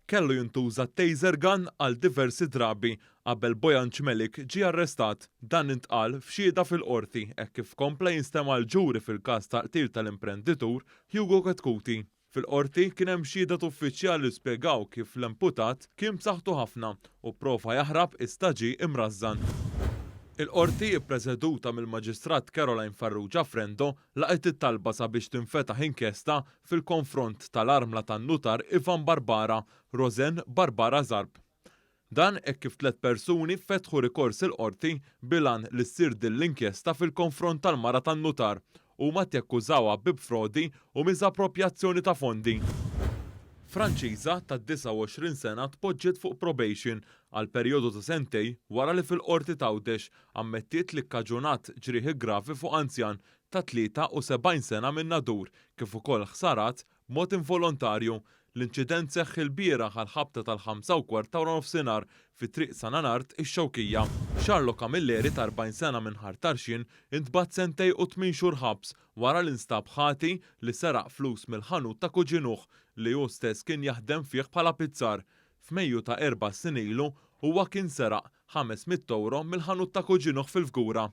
Kellu jintuża taser gun għal diversi drabi qabel Bojan Cmelik ġie arrestat. Dan intqal f'xhieda fil-Qorti hekk kif kompla jinstema' l-ġuri fil-każ tal-qtil tal-imprenditur Hugo Chetcuti. Fil-Qorti kien hemm xhieda t'uffiċjali li spjegaw kif l-imputat kien b'saħħtu ħafna u pprova jaħrab iżda ġie imrażżan. Il-Qorti, ippreseduta mill-Maġistrat Caroline Farrugia Frendo, laqgħet it-talba sabiex tinfetaħ inkjesta fil-konfront tal-armla tan-nutar Ivan Barbara, Roseanne Barbara Zarb. Dan hekk kif tlett persuni fetħu rikors il-Qorti bil-għan li ssir din l-inkjesta fil-konfront tal-mara tan-nutar. Huma qed jakkużawha bi frodi u miżapproprjazzjoni ta' fondi. Franċiża ta' 29 sena tpoġġiet fuq probation għal perjodu ta' sentej wara li fil-Qorti t'Għawdex ammettiet li kkaġunat ġrieħi gravi fuq anzjan ta' 73 sena min-Nadur kif ukoll ħsarat b'mod involontarju. L-inċident seħħ ilbieraħ għall-ħabta tal-5:15 ta' waranofsinhar fi Triq San Anard, ix-Xewkija. Charlo Camilleri ta' 40 sena minn Ħar Tarxien intbagħat sentej u tmien xhur ħabs wara li nstab ħati li seraq flus mill-ħanut ta' kuġinuh li hu stess kien jaħdem fih bħala pizzar. F'Mejju ta' erba' snin ilu huwa kien seraq 500 ewro mill-ħanut ta' kuġinuh fil-Fgura.